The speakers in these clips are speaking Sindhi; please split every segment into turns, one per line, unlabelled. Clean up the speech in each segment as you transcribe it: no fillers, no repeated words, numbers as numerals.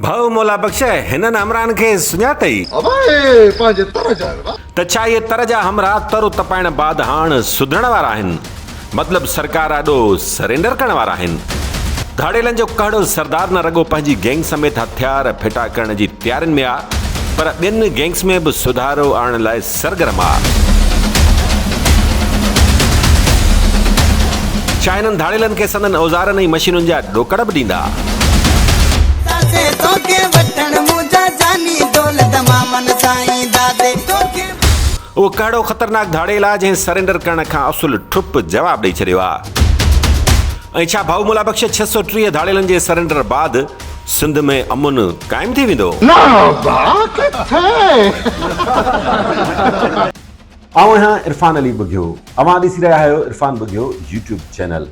ڀائو مولا بخش هنن همراهن کي سڃاتئي؟
ابا اهي پنهنجي تر جا آهن ڀا.
ته ڇا اهي تر جا همراهه تر تپائڻ بعد هاڻ سڌرڻ وارا آهن؟ مطلب سرڪار آڏو سرينڊر ڪرڻ وارا آهن؟ ڌاڙيلن جو ڪهڙو سردار نه رڳو پنهنجي گينگ سميت هٿيار ڦٽا ڪرڻ جي تيارين ۾ آ پر ٻين گينگس ۾ به سڌارو آڻڻ لاء سرگرم آ. ڇا هنن ڌاڙيلن کي سندن اوزارن ۽ مشينن جا ڏوڪڙ به ڏيندا؟ اهو ڪهڙو خطرناڪ ڌاڙيل آ جنهن سرينڊر ڪرڻ کان اصل ٺپ جواب ڏئي ڇڏيو آ؟ ۽ ڇا ڀائو مولا بخش 630 ڌاڙيلن جي سرينڊر بعد سنڌ ۾ امن قائم ٿي ويندو؟
نه ابا ڪٿي.
آئون آهيان عرفان علي ٻگهيو اوهان ڏسي رهيا آهيو عرفان ٻگهيو يوٽيوب چينل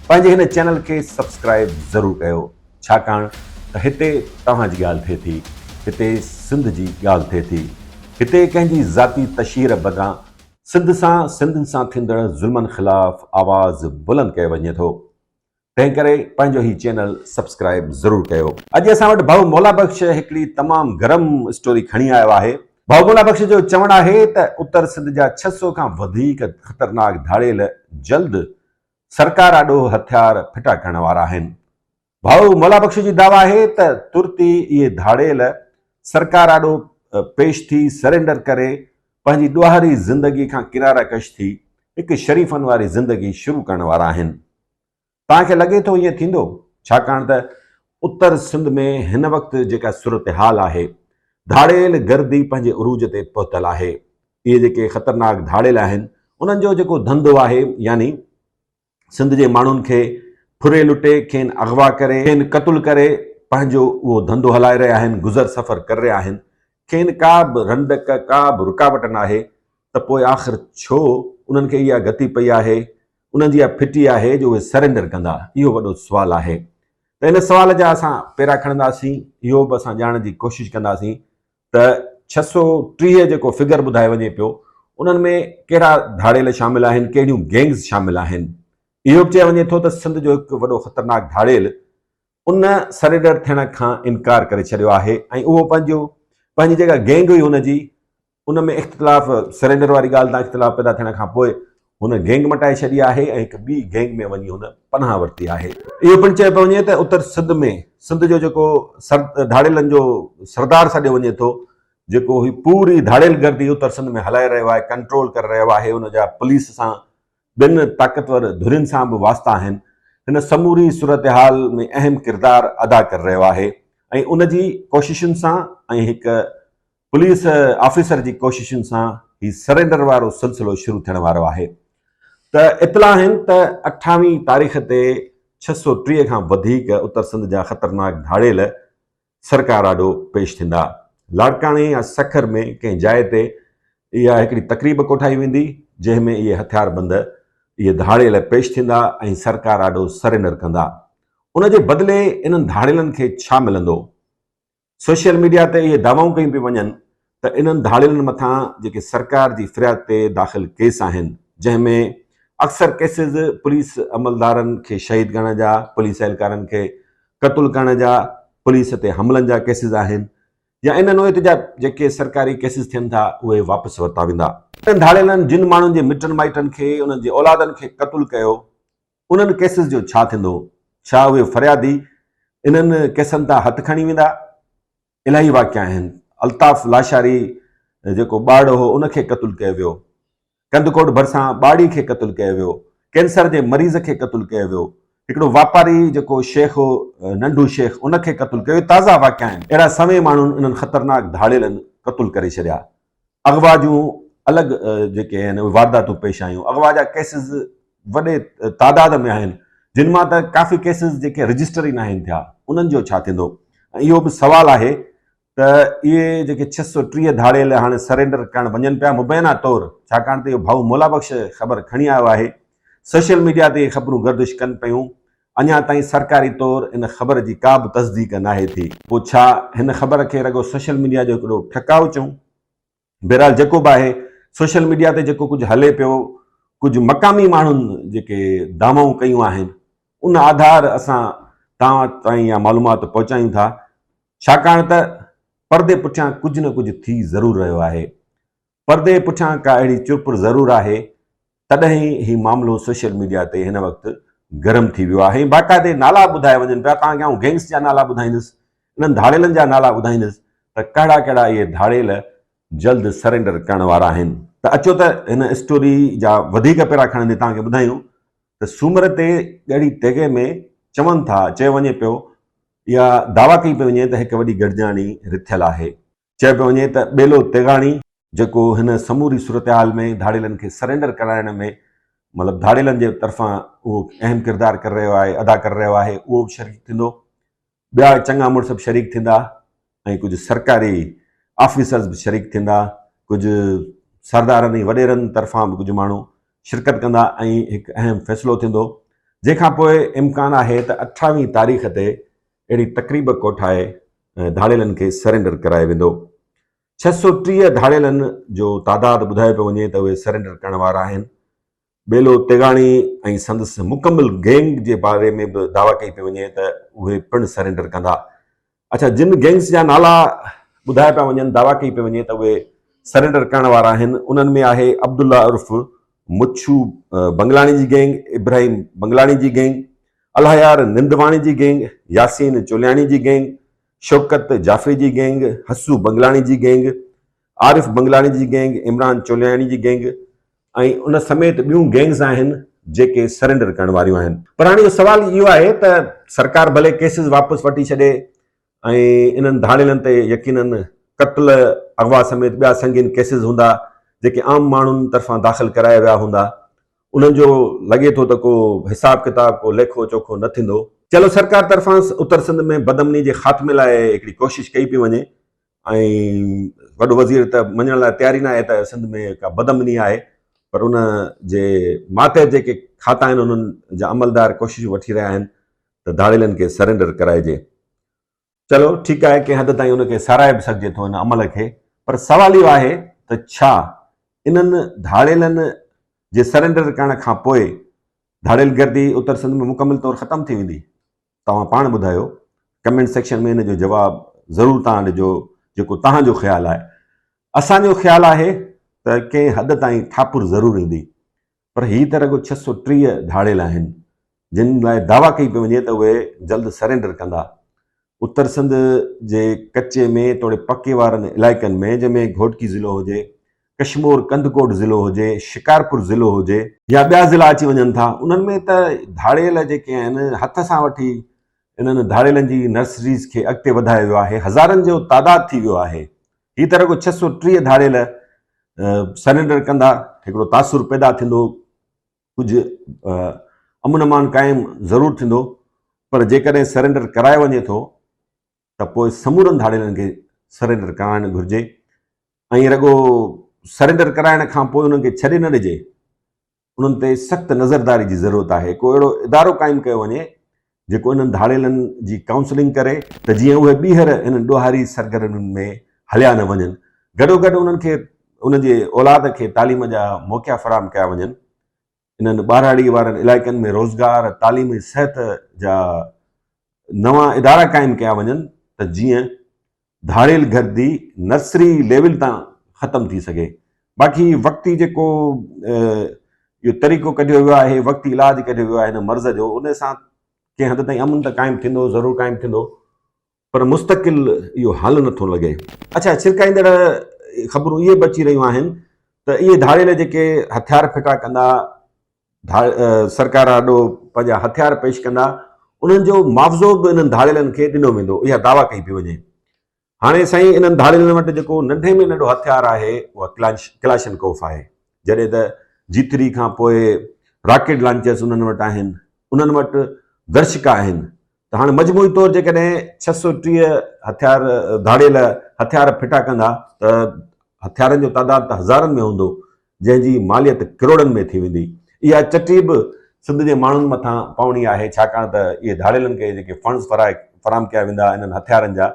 پنهنجي هن چينل کي سبسڪرائيب ضرور ڪيو ڇاڪاڻ ته هتي توهان جي ڳالهه ٿئي ٿي هتي سنڌ جي ڳالهه ٿئي ٿي هتي ڪنهن جي ذاتي تشهير بدران سنڌ سان سنڌين سان ٿيندڙ ظلمن خلاف آواز بلند ڪيو وڃي ٿو تنهن ڪري پنهنجو هي چينل سبسڪرائيب ضرور ڪيو. اڄ اسان وٽ ڀائو مولا بخش هڪڙي تمام گرم اسٽوري کڻي آيو آهي. ڀائو مولا بخش جو چوڻ آهي ته اتر سنڌ جا 600 کان وڌيڪ خطرناڪ ڌاڙيل جلد سرڪار آڏو هٿيار ڦٽا ڪرڻ وارا آهن. ڀائو مولا بخش جي دعويٰ آهي ته ترت ئي اهي ڌاڙيل سرڪار آڏو پيش ٿي سرينڊر ڪري پنهنجي ڏوهاري زندگي کان ڪناره ڪش ٿي هڪ شريفن واري زندگي شروع ڪرڻ وارا آهن. توهان کي لڳي ٿو ائين ٿيندو؟ ڇاڪاڻ ته اتر سنڌ ۾ هن وقت جيڪا صورتحال آهي، ڌاڙيل گردي پنهنجي عروج تي پهتل آهي. اهي جيڪي خطرناڪ ڌاڙيل آهن، انهن جو جيڪو ڌنڌو آهي يعني سنڌ جي ماڻهن کي ڦري لٽي، کين اغوا ڪري، کين قتل ڪري پنهنجو اهو ڌنڌو هلائي رهيا آهن، گذر سفر ڪري رهيا آهن، کين ڪا به رنڊڪ، ڪا به رڪاوٽ ناهي ته پوء آخر ڇو انهن کي اها گتي پئي آهي انهن جي اها ڦٽي آهي جو اهي سرينڊر ڪندا؟ اهو وڏو سوال آهي ته ان سوال جا اسان پيرا کڻنداسين، اهو به اسان ڄاڻڻ جي ڪوشش ڪنداسين ته 630 جيڪو فگر ٻڌايو وڃي پيو انهن ۾ ڪهڙا ڌاڙيل شامل آهن، ڪهڙيون گينگز شامل آهن. اهو به چيو وڃي ٿو ته سنڌ جو هڪ وڏو خطرناڪ ڌاڙيل ان سرينڊر ٿيڻ کان انڪار ڪري ڇڏيو آهي ۽ اهو پنهنجو پنهنجي جيڪا گينگ هئي هن جي ان ۾ اختلاف سرينڊر واري ڳالهه تان اختلاف پيدا ٿيڻ کان پوء هن گينگ مٽائي ڇڏي آهي ۽ هڪ ٻي گينگ ۾ وڃي هن پناهه ورتي آهي. اهو پڻ چيو پيو وڃي ته اتر سنڌ ۾ سنڌ جو جيڪو ڌاڙيلن جو سردار سڏيو وڃي ٿو جيڪو هي پوري ڌاڙيل گردي اتر سنڌ ۾ هلائي رهيو آهي ڪنٽرول ڪري رهيو آهي ان جا پوليس سان ٻين طاقتور ڌرين سان به واسطا آهن هن سموري صورتحال ۾ اهم ڪردار ادا ڪري رهيو آهي ۽ ان جي ڪوششن سان ۽ هڪ پوليس آفيسر جي ڪوششن سان هي سرينڊر وارو سلسلو شروع ٿيڻ وارو آهي ته اطلاع آهن ته اٺاويهين تاريخ تي 630 کان وڌيڪ اتر سنڌ جا خطرناڪ ڌاڙيل سرڪار آڏو پيش ٿيندا. لاڙڪاڻي يا سکر ۾ ڪنهن جاء تي اها هڪڙي تقريب ڪوٺائي ويندي جنهن ۾ اهي هٿياربند اهي ڌاڙيل پيش ٿيندا ۽ سرڪار آڏو سرينڊر ڪندا. ان جي بدلي انهن ڌاڙيلن کي ڇا ملندو؟ سوشل ميڊيا تي اهي دعوائون ڪيون پيون وڃن ته انهن ڌاڙيلن مٿان جيڪي سرڪار جي فرياد تي داخل ڪيس آهن جنهن ۾ اڪثر ڪيسز پوليس عملدارن کي شهيد ڪرڻ جا، پوليس اهلڪارن کي قتل ڪرڻ جا، پوليس تي حملن جا ڪيسز آهن يا ان نوعيت جا جيڪي سرڪاري ڪيسز ٿين ٿا اهي واپس ورتا ويندا. انهن ڌاڙيلن جن ماڻهن جي مٽن مائٽن کي انهن جي اولادن کي قتل ڪيو انهن ڪيسز جو ڇا ٿيندو؟ ڇا اهي فريادي انهن ڪيسن تان هٿ کڻي ويندا؟ الاهي واقعا آهن. الطاف لاشاري جيڪو ٻارڙو هو ان کي قتل ڪيو ويو. ڪنڌڪوٽ ڀرسان ٻارڙي کي قتل ڪيو ويو. ڪينسر جي مريض کي قتل ڪيو ويو. هڪڙو واپاري جيڪو شيخ هو ننڍو شيخ ان کي قتل ڪيو ويو. تازا واقعا آهن. اهڙا سوين ماڻهن انهن خطرناڪ ڌاڙيلن قتل ڪري ڇڏيا. اغوا جون الڳ جيڪي آهن اهي وارداتون پيش آيون اغوا جا ڪيسز وڏي تعداد ۾ آهن جن مان ته ڪافي ڪيسز جيڪي رجسٽر ئي ناهن ٿيا انهن جو ڇا ٿيندو ۽ اهو به سوال آهي ته اهي جيڪي 630 ڌاڙيل هاڻي سرينڊر ڪرڻ وڃن پيا مبينا طور ڇاڪاڻ ته اهو ڀائو مولا بخش خبر کڻي آيو آهي سوشل ميڊيا تي اهي خبرون گردش ڪن پيون اڃا تائين سرڪاري طور ان خبر جي ڪا به تصديق ناهي ٿي. پوء ڇا هن خبر کي رڳو سوشل ميڊيا جو هڪڙو ٺڪاء چئون؟ بهرحال جيڪو به آهي سوشل ميڊيا تي جيڪو ڪجهه هلي پيو، ڪجهه مقامي ماڻهن جيڪي دعوائون ڪيون آهن، ان آڌار اسان توهان تائين اها معلومات پهچايون ٿا. ڇاڪاڻ ته پردي پٺيان ڪجهه نه ڪجهه ٿي ضرور رهيو آهي. پردي پٺيان ڪا اهڙي چرپر ضرور آهي، تڏهن ئي هي معاملو سوشل ميڊيا تي هن وقت گرم ٿي ويو آهي ۽ باقاعدي نالا ٻڌايا وڃن پيا، توهان کي آئون گينگس جا نالا ٻڌائيندس، انهن ڌاڙيلن جا نالا ٻڌائيندس ته ڪهڙا ڪهڙا اهي ڌاڙيل جلد سرينڊر ڪرڻ وارا آهن. ته اچو ته هن اسٽوري جا وڌيڪ پيرا کڻندي توهان کي ٻڌايون ته سومر تي ڳڙهي تيغي ۾ چون ٿا، چيو وڃي پيو يا دعويٰ ڪئي پئي وڃي ته هڪ وڏي گڏجاڻي رٿيل آهي. چيو پيو وڃي ته ٻيلو تيغاڻي جيڪو هن سموري صورتحال ۾ ڌاڙيلن کي سرينڊر ڪرائڻ ۾ مطلب ڌاڙيلن جي طرفان اهو اهم ڪردار ڪري رهيو آهي ادا ڪري رهيو آهي اهو به شريڪ ٿيندو. ٻيا چڱا مڙس به شريڪ ٿيندا ۽ ڪجهه سرڪاري آفيسرز به شريڪ ٿيندا، ڪجهه سردارن ۽ وڏيرن طرفان به ڪجهه ماڻهو شرڪت ڪندا ۽ هڪ اهم فيصلو ٿيندو، جنهن کان پوء امڪان آهي ته اٺاويهين تاريخ تي اهڙي تقريب ڪوٺائي ڌاڙيلن کي سرينڊر ڪرايو ويندو. 630 ڌاڙيلن جو تعداد ٻڌايو پيو وڃي ته اهي سرينڊر ڪرڻ وارا آهن. ٻيلو تيغاڻي ۽ سندس مڪمل گينگ جي باري ۾ به دعويٰ ڪئي پئي وڃي ته اهي پڻ سرينڊر ڪندا. اڇا جن گينگز جا نالا ٻڌايا پيا وڃن دعويٰ ڪئي پئي وڃي ته اهي سرينڊر ڪرڻ وارا آهن انهن ۾ آهي عبدالله عرف مڇو بنگلاڻي جي گينگ، ابراهيم بنگلاڻي جي گينگ، الهيار نندواڻي جي گينگ، ياسين چولياڻي جي گينگ، شوڪت جعفري جي گينگ، حسو بنگلاڻي جي گينگ، عارف بنگلاڻي جي گينگ، عمران چولياڻي جي گينگ ۽ ان سميت ٻيون گينگز آهن جيڪي سرينڊر ڪرڻ واريون آهن. پر هاڻي اهو سوال اهو آهي ته سرڪار ڀلي ڪيسز واپس وٺي ڇڏي ۽ انهن ڌاڙيلن تي يقينن قتل، اغوا سميت ٻيا سنگين ڪيسز هوندا جيڪي عام ماڻهن طرفان داخل ڪرايا ويا هوندا انهن جو لڳي ٿو ته ڪو حساب ڪتاب ڪو ليکو چوکو نه ٿيندو. چلو سرڪار طرفان اتر سنڌ ۾ بدامني جي خاتمي لاء هڪڙي ڪوشش ڪئي پئي وڃي ۽ وڏو وزير ته مڃڻ لاء تيار ئي ناهي ته سنڌ ۾ ڪا بدامني آهي پر ان جي ماتحت جيڪي کاتا آهن انهن جا عملدار ڪوششون وٺي رهيا آهن ته ڌاڙيلن کي سرينڊر ڪرائجي. چلو ٺيڪ آهي ڪنهن حد تائين ان کي ساراهي به سگهجي ٿو ان عمل کي پر سوال اهو آهي ته ڇا انهن ڌاڙيلن جي سرينڊر ڪرڻ کان پوء ڌاڙيل گردي اتر سنڌ ۾ مڪمل طور ختم ٿي ويندي؟ توهان پاڻ ٻڌايو ڪمينٽ سيڪشن ۾ ان جو جواب ضرور توهان ڏجو جيڪو توهان جو خيال آهي اسان جو خيال آهي ته ڪنهن حد تائين ٺاپر ضرور ايندي پر هي ته رڳو 630 ڌاڙيل آهن جن لاء دعويٰ ڪئي پئي وڃي ته اهي جلد سرينڊر ڪندا اتر سنڌ جي ڪچي ۾ توڙي پڪي وارن علائقن ۾ جنهن ۾ گهوٽڪي ضلعو هجي ڪشمور ڪنڌڪوٽ ضلعو هجي، شڪارپور ضلعو هجي، يا ٻيا ضلعا اچي وڃن ٿا انهن ۾ ته ڌاڙيل جيڪي آهن هٿ سان وٺي انهن ڌاڙيلن جي نرسريز کي اڳتي وڌايو ويو آهي هزارن جو تعداد ٿي ويو آهي هي ته رڳو 630 ڌاڙيل سرينڊر ڪندا هڪڙو تاثر پيدا ٿيندو ڪجهه امن امان قائم ضرور ٿيندو پر جيڪڏهن سرينڊر ڪرايو وڃي ٿو ته پوء سمورن ڌاڙيلن کي سرينڊر ڪرائڻ گهرجي ۽ رڳو سرينڊر ڪرائڻ کان پوء انهن کي ڇڏي نه ڏجي، انهن تي سخت نظرداري جي ضرورت آهي، ڪو اهڙو ادارو قائم ڪيو وڃي جيڪو انهن ڌاڙيلن جي ڪائونسلنگ ڪري ته جيئن اهي ٻيهر انهن ڏوهاري سرگرمين ۾ هليا نه وڃن، گڏوگڏ انهن کي انهن جي اولاد کي تعليم جا موقعا فراهم ڪيا وڃن. انهن ٻهراڙي وارن علائقن ۾ روزگار، تعليم ۽ صحت جا نوان ادارا قائم ڪيا وڃن ته جيئن ڌاڙيل گردي نرسري ليول تان ختم ٿي سگهي. باقي وقتي جيڪو اهو طريقو ڪڍيو ويو آهي، وقتي علاج ڪڍيو ويو آهي هن مرض جو ان سان ڪنهن حد تائين امن ته قائم ٿيندو ضرور قائم ٿيندو پر مستقل اهو حل نٿو لڳي. اڇا ڇرڪائيندڙ خبرون اهي به اچي رهيون آهن ته اهي ڌاڙيل جيڪي هٿيار ڦٽا ڪندا، سرڪار آڏو پنهنجا هٿيار پيش ڪندا، انهن جو معاوضو به انهن ڌاڙيلن کي ڏنو ويندو، اها دعويٰ ڪئي پئي وڃي. هاڻي سائين انهن ڌاڙيلن وٽ جيڪو ننڍي ۾ ننڍو هٿيار آهي اها ڪلاشنڪوف آهي، جڏهن ته جي ٿري کان پوء راڪيٽ لانچرز انهن وٽ آهن، انهن وٽ درشڪا آهن ته هاڻي مجموعي طور جيڪڏهن 630 هٿيار ڌاڙيل هٿيار ڦٽا ڪندا ته هٿيارن جو تعداد ته هزارن ۾ هوندو جنهن جي ماليت ڪروڙن ۾ ٿي ويندي. اها چٽي به سنڌ جي ماڻهن مٿان پوڻي آهي ڇاڪاڻ ته اهي ڌاڙيلن کي جيڪي فنڊز فراهم ڪيا ويندا انهن هٿيارن جا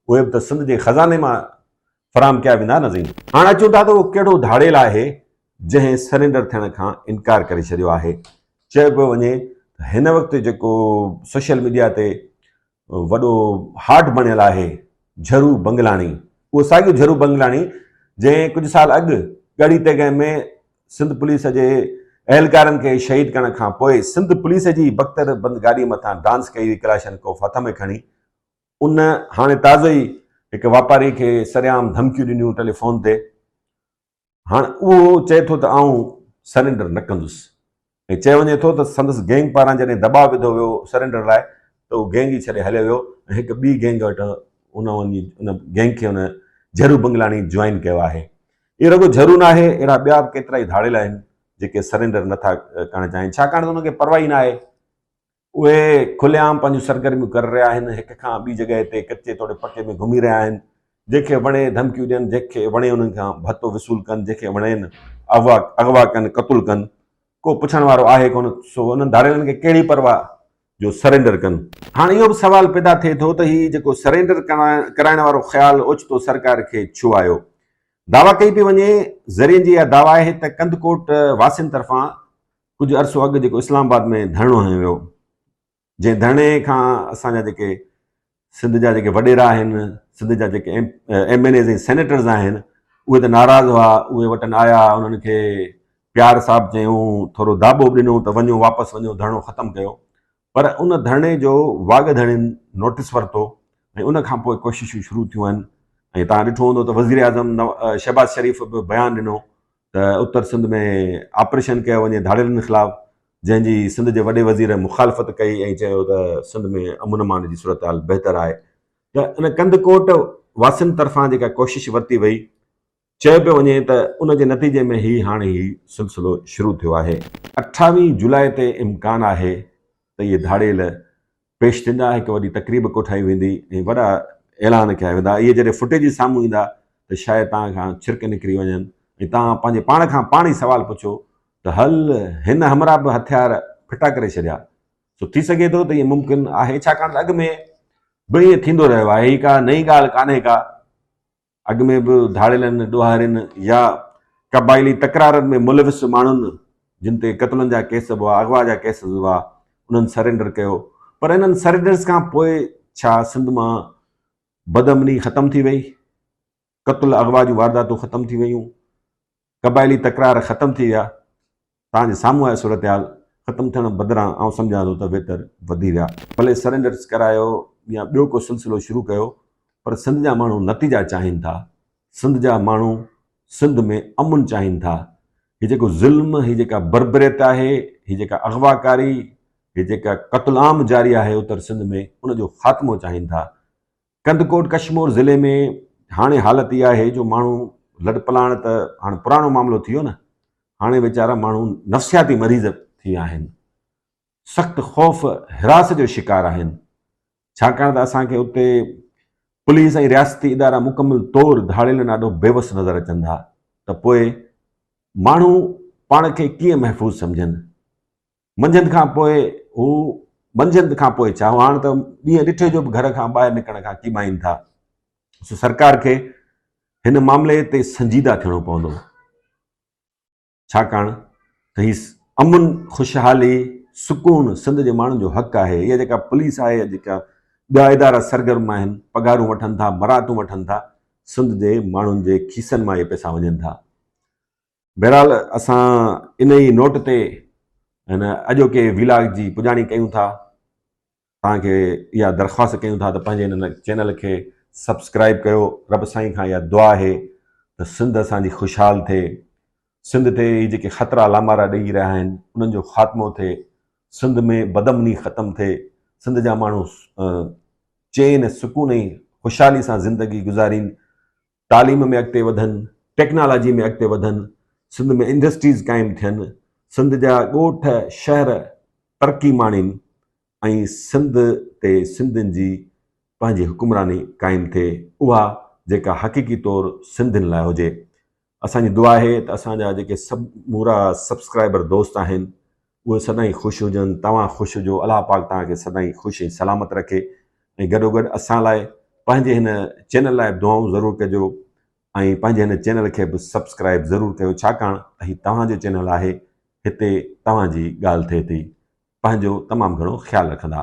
اهي به ته سنڌ جي خزاني مان فراهم ڪيا ويندا نه سائين. هاڻ اچون ٿا ته اهو ڪهڙو ڌاڙيل آهي جنهن سرينڊر ٿيڻ کان انڪار ڪري ڇڏيو آهي. چيو پيو وڃي ته هن وقت جيڪو سوشل ميڊيا تي وڏو هاٽ بڻيل آهي جھرو بنگلاڻي. اهو ساڳيو جھرو بنگلاڻي جنهن ڪجهه سال اڳ ڳڙهي تيغي ۾ سنڌ پوليس جي اهلڪارن کي شهيد ڪرڻ کان پوء سنڌ پوليس جي بڪتر بند گاڏي مٿان ڊانس ڪئي هئي ڪلاشنڪوف هٿ ۾ کڻي ان هاڻي تازو ئي هڪ واپاري کي سرعام ڌمڪيون ڏنيون ٽيليفون تي. هاڻ اهو چئي ٿو ته آئون سرينڊر نه ڪندس ۽ چيو وڃي ٿو ته سندس گينگ پاران جڏهن دٻاء وڌو ويو سرينڊر لاء ته اهو گينگ ئي ڇڏي هليو ويو ۽ هڪ ٻي گينگ وٽ ان وڃي ان گينگ کي ان جھرو بنگلاڻي جوائن ڪيو آهي. اهو رڳو جھرو ناهي اهڙا ٻيا به ڪيترائي ڌاڙيل آهن جيڪي سرينڊر نه ٿا ڪرڻ چاهين ڇاڪاڻ ته انهن کي پرواهه ئي ناهي. اهي کلي عام پنهنجون سرگرميون ڪري رهيا آهن، هڪ کان ٻي جڳهه تي ڪچي توڙي پڪي ۾ گهمي رهيا آهن، جنهن کي وڻي ڌمڪيون ڏين، جنهن کي وڻي انهن کان ڀتو وصول ڪن، جنهن کي وڻين اغوا اغوا ڪن، قتل ڪن، ڪو پڇڻ وارو آهي ڪونه، سو انهن ڌاڙيلن کي ڪهڙي پرواهه جو سرينڊر ڪن. هاڻ اهو به سوال پيدا ٿئي ٿو ته هي جيڪو سرينڊر ڪرائڻ وارو خيال اوچتو سرڪار کي ڇو آيو؟ دعويٰ ڪئي پئي وڃي، ذريعن جي اها دعويٰ آهي ته ڪنڌڪوٽ واسين طرفان ڪجهه عرصو اڳ جيڪو اسلام آباد ۾ ڌرڻو هنيو ويو، جنهن ڌرڻي کان اسان جا جيڪي سنڌ جا جيڪي وڏيرا آهن، سنڌ جا جيڪي ايم اين ايز ۽ سينيٽرز آهن، اهي ته ناراض هئا، اهي وٽن آيا، انهن کي پيار صاحب چيون، ٿورو داٻو به ڏنو ته وڃو واپس وڃو ڌرڻو ختم ڪيو، پر ان ڌرڻي جو واڳ ڌڻين نوٽيس ورتو ۽ ان کان پوء ڪوششون شروع ٿيون آهن ۽ توهان ڏٺو هوندو ته وزيراعظم شهباز شريف به بيان ڏنو ته اتر سنڌ ۾ آپريشن ڪيو وڃي ڌاڙيلن خلاف جنهن جي سنڌ جي وڏي وزير مخالفت ڪئي ۽ چيو ته سنڌ ۾ امن امان جي صورتحال بهتر آهي ته ان ڪنڌڪوٽ واسين طرفان جيڪا ڪوشش ورتي وئي چيو پيو وڃي ته ان جي نتيجي ۾ هي هاڻي هي سلسلو شروع ٿيو آهي. اٺاويهه جولاء تي امڪان آهي ته اهي ڌاڙيل پيش ٿيندا، هڪ وڏي تقريب ڪوٺائي ويندي ۽ وڏا اعلان ڪيا ويندا. اهي جڏهن فوٽيجز سامهون ايندا ته شايد توهان کان ڇرڪ نڪري وڃن ۽ توهان پنهنجي پاڻ کان پاڻ ئي سوال پڇو ته هل هن همراهه به هٿيار ڦٽا ڪري ڇڏيا. سو ٿي سگهي ٿو ته ائين ممڪن آهي ڇاڪاڻ ته اڳ ۾ به ائين ٿيندو رهيو آهي، هي ڪا نئين ڳالهه ڪانهي ڪا. اڳ ۾ به ڌاڙيلن، ڏوهارين يا قبائلي تڪرارن ۾ ملوث ماڻهن جن تي قتلن جا ڪيس به هئا، اغوا جا ڪيس به هئا، انهن سرينڊر ڪيو پر انهن سرينڊرز کان پوء ڇا سنڌ مان بدامني ختم ٿي وئي؟ قتل اغوا جون وارداتون ختم ٿي ويون؟ قبائلي تڪرار ختم ٿي ويا؟ توهان جي سامهون آهي صورتحال ختم ٿيڻ بدران آئون سمجهان ٿو ته ويتر وڌي ويا. ڀلي سرينڊرز ڪرايو يا ٻيو ڪو سلسلو شروع ڪيو پر سنڌ جا ماڻهو نتيجا چاهين ٿا، سنڌ جا ماڻهو سنڌ ۾ امن چاهين ٿا. هي جيڪو ظلم، هي جيڪا بربريت آهي، هي جيڪا اغواڪاري، هي جيڪا قتل عام جاري آهي اتر سنڌ ۾ ان جو خاتمو چاهين ٿا. ڪنڌڪوٽ ڪشمور ضلعي ۾ هاڻي حالت اها آهي جو ماڻهو لڏپلاڻ ته هاڻي پراڻو معاملو ٿي ويو نه، هاڻي ويچارا ماڻهو نفسياتي مريض ٿي ويا آهن، سخت خوف هراس جو شڪار آهن، ڇاڪاڻ ته اسان کي اتي پوليس ۽ رياستي ادارا مڪمل طور ڌاڙيلن آڏو بيوس نظر اچن ٿا ته پوء ماڻهو پاڻ کي ڪيئن محفوظ سمجهن؟ منجهند کان پوء هو منجهند کان پوء ڇا هو هاڻ ته ڏينهن ڏٺي جو به گهر کان ٻاهر نڪرڻ کان ڪيٻائين ٿا. سو سرڪار کي هن معاملي تي سنجيده ٿيڻو پوندو. ڇاڪاڻ ته هي امن، خوشحالي، سڪون سنڌ جي ماڻهن جو حق آهي. اها جيڪا پوليس آهي يا جيڪا ٻيا ادارا سرگرم آهن، پگهارون وٺن ٿا، مراعتون وٺن ٿا، سنڌ جي ماڻهن جي کيسن مان اهي پئسا وڃن ٿا. بهرحال اسان ان ئي نوٽ تي هن اڄوڪي ويلاگ جي پڄاڻي ڪيون ٿا. توهان کي اها درخواست ڪيون ٿا ته پنهنجي هن چينل کي سبسڪرائيب ڪيو. رب سائين کان اها دعا آهي ته سنڌ اسان جي خوشحال ٿئي. سنڌ تي هي جيڪي خطرا لامارا ڏئي رهيا آهن انهن جو خاتمو ٿئي. سنڌ ۾ بدامني ختم ٿئي. سنڌ جا ماڻهو چين سڪون ۽ خوشحالي سان زندگي گذارين. تعليم ۾ اڳتي وڌن، ٽيڪنالاجي ۾ اڳتي وڌن، سنڌ ۾ انڊسٽريز قائم ٿين، سنڌ جا ڳوٺ شهر ترقي ماڻين ۽ سنڌ تي سنڌين جي پنهنجي حڪمراني قائم ٿئي اها جيڪا حقيقي طور سنڌين لاء هجي. اسان جي دعا آهي ته اسان جا جيڪي سمورا سبسڪرائبر دوست آهن اهي سدائين خوش هجن، توهان خوش هجو، الله پاڪ توهان کي سدائين خوش ۽ سلامت رکي ۽ گڏوگڏ اسان لاء پنهنجي هن چينل لاء به دعائون ضرور ڪجو ۽ پنهنجي هن چينل کي به سبسڪرائب ضرور ڪيو ڇاڪاڻ ته هي توهان جو چينل آهي هتي توهان جي ڳالهه ٿئي ٿي پنهنجو تمام گهڻو خيال رکندا.